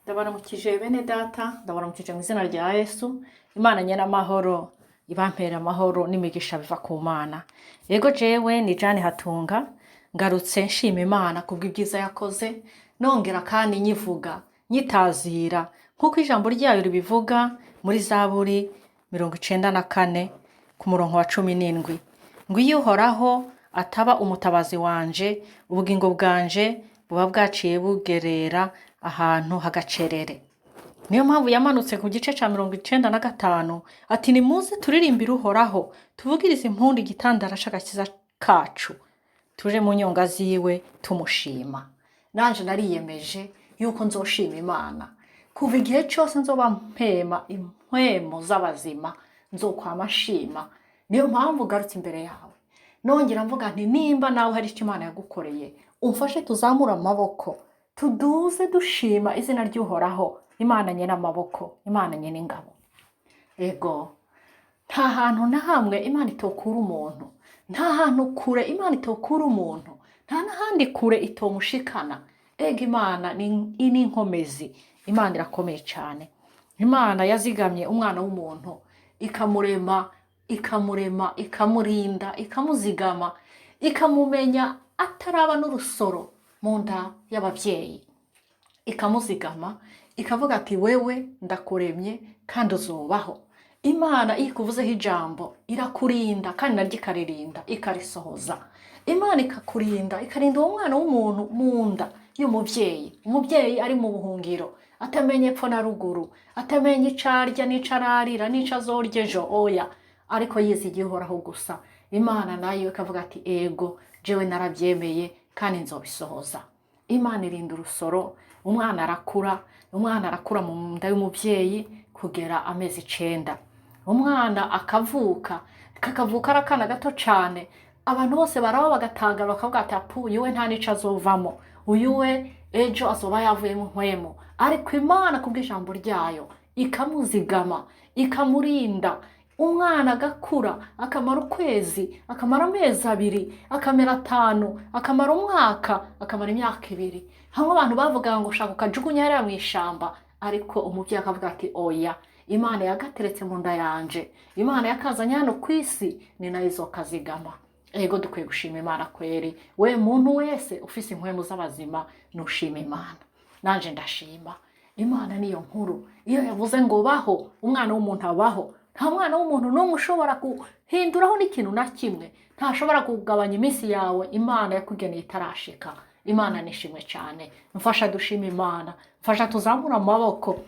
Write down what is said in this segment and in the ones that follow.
Ndabaramukije bene data, ndabaramukije mu izina rya Yesu. Imana nyenamahoro ibampera amahoro n'imigisha biva ku Mana. Yego, jewe ni Jane Hatunga, ngarutse nshima Imana kubw'ibyiza yakoze, nongera kandi nyivuga nyitazira nk'uko ijambo ryayo ribivuga muri Zaburi 94 ku murongo wa 17, ngo iyo Uhoraho ataba umutabazi wanje, ubugingo bwanje buba bwaciye bugerera ahantu h'agacerere. Niyo mpamvu yamanutse ku gice ca 95 ati: "Nimuze turirimbire Uhoraho, tuvugirize impundu igitandara c'agakiza kacu, tuje mu nyonga ziwe tumushima." Nanje nariyemeje yuko nzoshima Imana kuva igihe cose nzoba mpema impwemo z'abazima, nzokwama nshima. Niyo mpamvu ngarutse imbere yawe, nongera mvuga nti: nimba nawe hari icyo Imana yagukoreye, umfashe tuzamure amaboko, tuduze dushima izina ry'Uhoraho, Imana nyene amaboko, Imana nyene ingabo. Ego, nta hantu na hamwe Imana itokura umuntu, nta hantu kure Imana itokura umuntu, nta n'ahandi kure itomushikana. Ego, Imana ni inkomezi, Imana irakomeye cyane. Imana yazigamye umwana w'umuntu, ikamurema, ikamurema, ikamurinda, ikamuzigama, ikamumenya ataraba n'urusoro mu nda y'ababyeyi, ikamuzigama, ikavuga ati: "Wewe ndakuremye kandi uzobaho." Imana iyo ikuvuzeho ijambo irakurinda, kandi naryo ikaririnda, ikarisohoza. Imana ikakurinda, ikarinda uwo mwana w'umuntu mu nda y'umubyeyi. Umubyeyi ari mu buhungiro, atamenye epfo na ruguru, atamenye ico arya n'ico ararira n'ico azorya ejo, oya, ariko yizigiye Uhoraho gusa. Imana nayo ikavuga ati: "Ego, jewe narabyemeye kandi nzobisohoza." Imana irinda urusoro, umwana arakura, umwana arakura mu nda y'umubyeyi kugera amezi 9, umwana akavuka, kakavuka ari akana gato cane. Abantu bose baraba bagatangara, bakavuga ati: "Apu, uyu we nta n'ico azovamo, uyu we ejo azoba yavuyemo nkwemo." Ariko Imana kubw'ijambo ryayo ikamuzigama, ikamurinda, umwana agakura, akamara ukwezi, akamara amezi 2, akamara 5, akamara umwaka, akamara imyaka 2. Hamwe abantu bavuga ngo shaka ukajugunya hariya mu ishamba, ariko umubyeyi akavuga ati: "Oya, Imana yagateretse mu nda yanje, Imana yakazanye hano ku isi, ni nayo izokazigama." Ego, dukwiye gushima Imana kweri. We muntu wese ufise impwemu z'abazima, nushima Imana. Nanje ndashima Imana. Niyo nkuru. Iyo yavuze ngo baho, umwana w'umuntu abaho. Nta mwana w'umuntu n'umwe ushobora guhinduraho n'ikintu na kimwe, ntashobora kugabanya iminsi yawe Imana yakugeneye itarashika. Imana nishimwe cyane. Mfasha dushima Imana, mfasha tuzamure amaboko,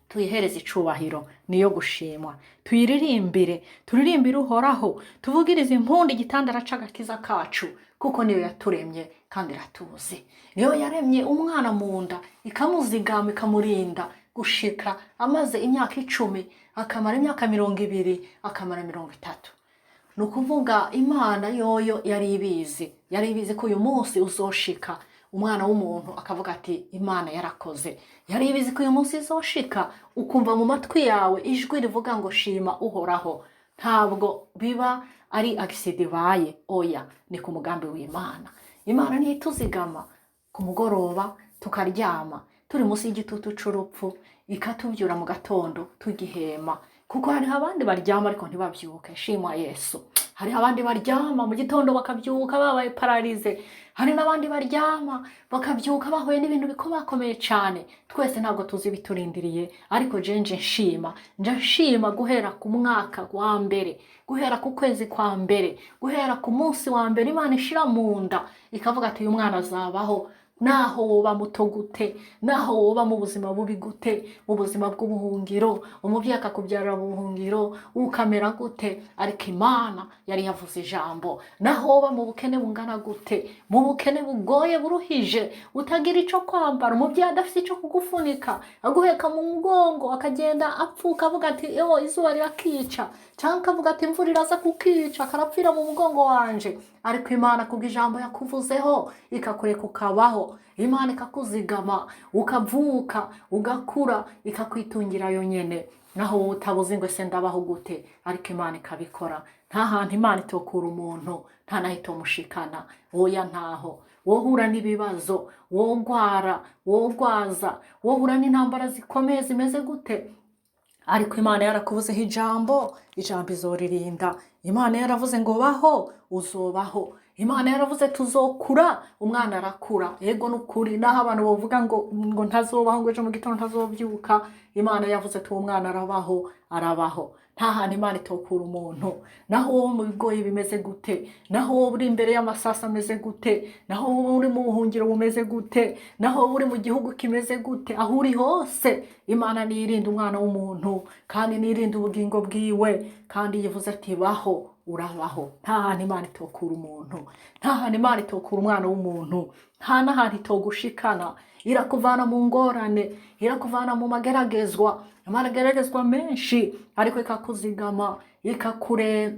tuyihereze icubahiro, niyo gushimwa. Tuyiririmbire, turirimbire Uhoraho, tuvugirize impundu igitandara c'agakiza kacu, kuko niyo yaturemye kandi iratuzi. Niyo yaremye umwana mu nda, ikamuzigama, ikamurinda gushika amaze imyaka 10, akamara imyaka 20, akamara 30. Ni ukuvuga Imana yoyo yari ibizi, yari ibizi ko uyu munsi uzoshika, umwana w'umuntu akavuga ati: "Imana yarakoze." Yari ibizi ko uyu munsi izoshika ukumva mu matwi yawe ijwi rivuga ngo: "Shima Uhoraho." Ntabwo biba ari accident ibaye, oya, ni ku mugambi w'Imana. Imana niyo ituzigama ku mugoroba tukaryama turi munsi y'igitutu c'urupfu, ikatubyura mu gatondo tugihema, kuko hariho abandi baryama ariko ntibabyuke. Shimwa Yesu. Hariho abandi baryama, mu gitondo bakabyuka babaye paralysé. Hari n'abandi baryama bakabyuka bahuye n'ibintu bikomakomeye cyane. Twese ntabwo tuzi ibiturindiriye, ariko je nshima, nja nshima guhera ku mwaka wa mbere, guhera ku kwezi kwa mbere, guhera ku munsi wa mbere Imana ishira mu nda, ikavuga ati: "Uyu mwana azabaho." Naho woba muto gute, naho woba mu buzima bubi gute, mu buzima bw'ubuhungiro, umubyeyi akakubyarira mu buhungiro, ukamera gute, ariko Imana yari yavuze ijambo. Naho woba mu bukene bungana gute, mu bukene bugoye, buruhije, utagira ico kwambara, umubyeyi adafite ico kugufunika, aguheka mu mugongo, akagenda apfuka, avuga ati: "Yo, izuba rirakica," cyangwa akavuga ati: "Imvura iraza kukica, karapfira mu mugongo wanje." Ariko Imana kubw'ijambo yakuvuzeho ikakureka ukabaho. Imana ikakuzigama, ukavuka, ugakura, ikakwitungira yonyene, naho wowe utabuze ngo: "Ese ndabaho gute?" Ariko Imana ikabikora. Nta hantu Imana itokura umuntu, nta naho itomushikana, oya, ntaho. Wohura n'ibibazo, wogwara, wogwaza, wohura n'intambara zikomeye zimeze gute, ariko Imana yarakuvuzeho ijambo, ijambo izoririnda. Imana yaravuze ngo baho, uzobaho. Imana yaravuze tuzokura, umwana arakura. Yego nukuri, naho abantu bavuga ngo ntazobaho, ngo ejo mu gitondo ntazobyuka, Imana yavuze ati uwo mwana arabaho, arabaho. Nta hantu Imana itokura umuntu. Naho wowe mu bigoyi bimeze gute, naho wowe uri imbere y'amasasu ameze gute, naho wowe uri mu buhungiro bumeze gute, naho wowe uri mu gihugu kimeze gute, aho uri hose, Imana niyirinda umwana w'umuntu kandi niyirinda ubugingo bwiwe. Kandi yivuze ati baho, urabaho. Nta hantu Imana itokura umuntu, nta hantu Imana itokura umwana w'umuntu, nta n'ahantu itogushikana. Irakuvana mu ngorane, irakuvana mu mageragezwa, amageragezwa menshi, ariko ikakuzigama,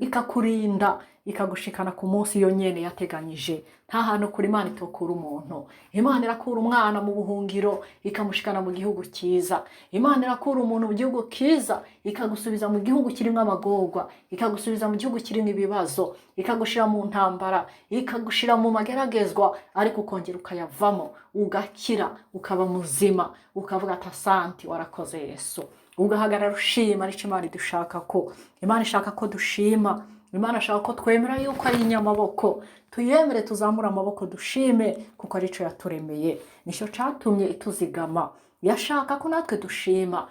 ikakurinda, ikagushikana ku munsi yo nyene yateganyije. Nta hantu kuri Imana itokura umuntu. Imana irakura umwana mu buhungiro ikamushikana mu gihugu cyiza. Imana irakura umuntu mu gihugu kiza ikagusubiza mu gihugu kirimo amagorwa, ikagusubiza mu gihugu kirimo ibibazo, ikagushira mu ntambara, ikagushira mu mageragezwa, ariko ukongera ukayavamo, ugakira, ukaba muzima, ukavuga ati asanti, warakoze Yesu, ugahagarara ushima. Nicyo Imana idushaka ko, Imana ishaka ko dushima. Imana ashaka ko twemera yuko ari inyamaboko, tuyemere, tuzamure amaboko dushime, kuko arico yaturemeye, nicyo catumye ituzigama. Yashaka ko natwe dushima,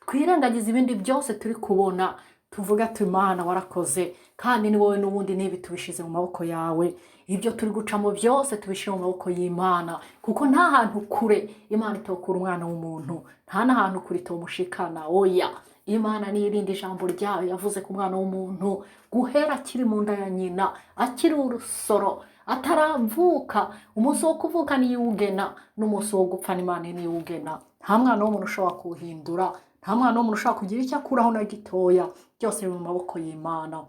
twirengagiza ibindi byose turi kubona, tuvuga ati Imana warakoze, kandi ni wowe n'ubundi n'ibi tubishize mu maboko yawe. Ibyo turi gucamo byose tubishyire mu maboko y'Imana, kuko nta hantu kure Imana itokura umwana w'umuntu, nta n'ahantu kure itomushikana. Oya, Imana niyo irindi ijambo ryayo yavuze ku mwana w'umuntu guhera akiri mu nda ya nyina, akiri urusoro, ataravuka. Umunsi wo kuvuka niyo iwugena, n'umunsi wo gupfa n'Imana niyo iwugena. Nta mwana w'umuntu ushobora kuwuhindura, nta mwana w'umuntu ushobora kugira icyo akuraho na gitoya. Byose biri mu maboko y'Imana.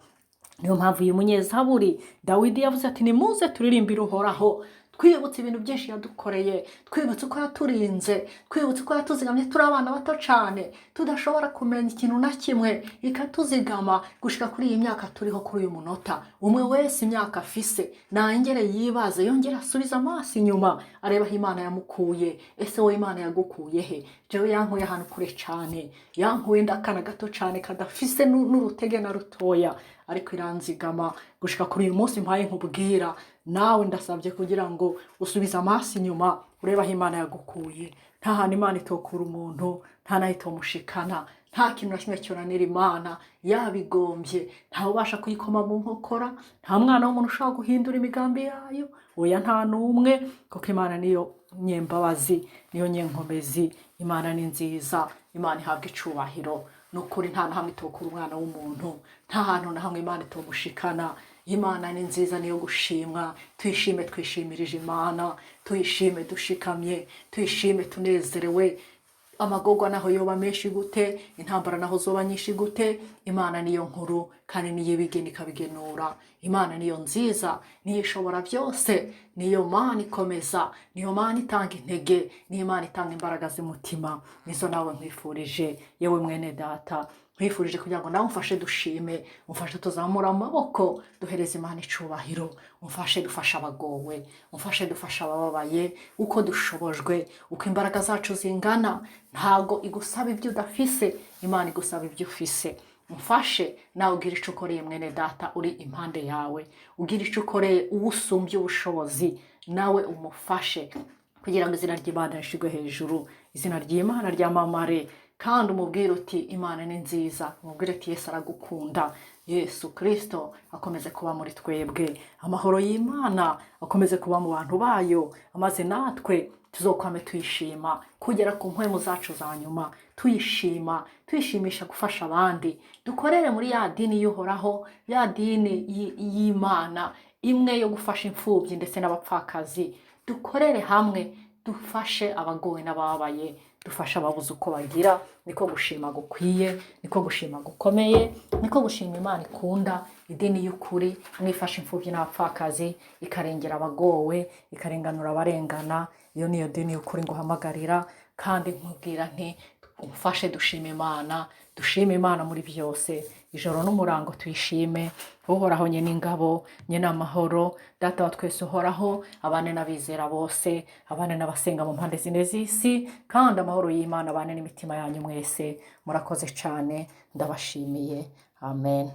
Niyo mpamvu uyu munyezaburi Dawidi yavuze ati nimuze turirimbire Uhoraho, twibutse ibintu byinshi yadukoreye, twibutse uko yaturinze, twibutse uko yatuzigamye turi abana bato cyane tudashobora kumenya ikintu na kimwe, ikatuzigama gushika kuri iyi myaka turiho kuri uyu munota. Umwe wese imyaka afise nangere yibaze, yongere asubize amaso inyuma, areba aho Imana yamukuye. Ese wowe Imana yagukuye he? Jewe yankuye ahantu kure cyane, yankuye ndakana gato cyane kadafise n'urutege na rutoya, ariko iranzigama gushika kuri uyu munsi mpaye nkubwira. Nawe ndasabye kugira ngo usubize amaso inyuma, urebe aho Imana yagukuye. Nta hantu Imana itokura umuntu, nta naho itomushikana. Nta kintu na kimwe cyonanira Imana yabigombye. Ntawe ubasha kuyikoma mu nkokora, nta mwana w'umuntu ushobora guhindura imigambi yayo, oya, nta n'umwe, kuko Imana niyo nyembabazi, niyo nyenkomezi. Imana ni nziza, Imana ihabwa icubahiro. Ni ukuri, nta na hamwe itokura umwana w'umuntu, nta hantu na hamwe Imana itomushikana. Imana ni nziza, niyo gushimwa. Tuyishime twishimirije Imana, tuyishime dushikamye, tuyishime tunezerewe. Amagorwa naho yoba menshi gute, intambara naho zoba nyinshi gute, Imana niyo nkuru kandi niyo ibigena ikabigenura. Imana niyo nziza, niyo ishobora byose, niyo Mana ikomeza, niyo Mana itanga intege, niyo Mana itanga imbaraga z'umutima. Nizo nawe nkwifurije, yewe mwene data, nkwifurije kugira ngo nawe umfashe dushime, umfashe tuzamure amaboko duhereze Imana icubahiro, umfashe dufashe abagowe, umfashe dufashe abababaye uko dushobojwe, uko imbaraga zacu zingana. Ntabwo igusaba ibyo udafise, Imana igusaba ibyo ufise. Umfashe nawe ugira icyo ukoreye mwene data uri impande yawe, ugira icyo ukoreye uwo usumbye ubushobozi, nawe umufashe kugira ngo izina ry'Imana rishyirwe hejuru, izina ry'Imana ryamamare. Kandi umubwire uti Imana ni nziza, umubwire uti Yesu aragukunda. Yesu Kirisito akomeze kuba muri twebwe, amahoro y'Imana akomeze kuba mu bantu bayo, maze natwe tuzokwame tuyishima kugera ku mpwemu zacu za nyuma, tuyishima, tuyishimisha gufasha abandi. Dukorere muri ya dini y'Uhoraho, ya dini y'Imana imwe yo gufasha imfubyi ndetse n'abapfakazi. Dukorere hamwe, dufashe abagowe n'abababaye, dufashe ababuze uko bagira. Niko gushima gukwiye, niko gushima gukomeye, niko gushima Imana ikunda. Idini y'ukuri mwifasha imfubyi n'abapfakazi, ikarengera abagowe, ikarenganura abarengana. Iyo niyo dini y'ukuri nguhamagarira kandi nkubwira nti Umfashe dushime Imana, dushime Imana muri byose, ijoro n'umurango tuyishime. Uhoraho nyene ingabo, nyene amahoro, Data wa twese uhoraho, abane n'abizera bose, abane n'abasenga mu mpande zine z'isi, kandi amahoro y'Imana abane n'imitima yanyu mwese. Murakoze cane, ndabashimiye. Amen.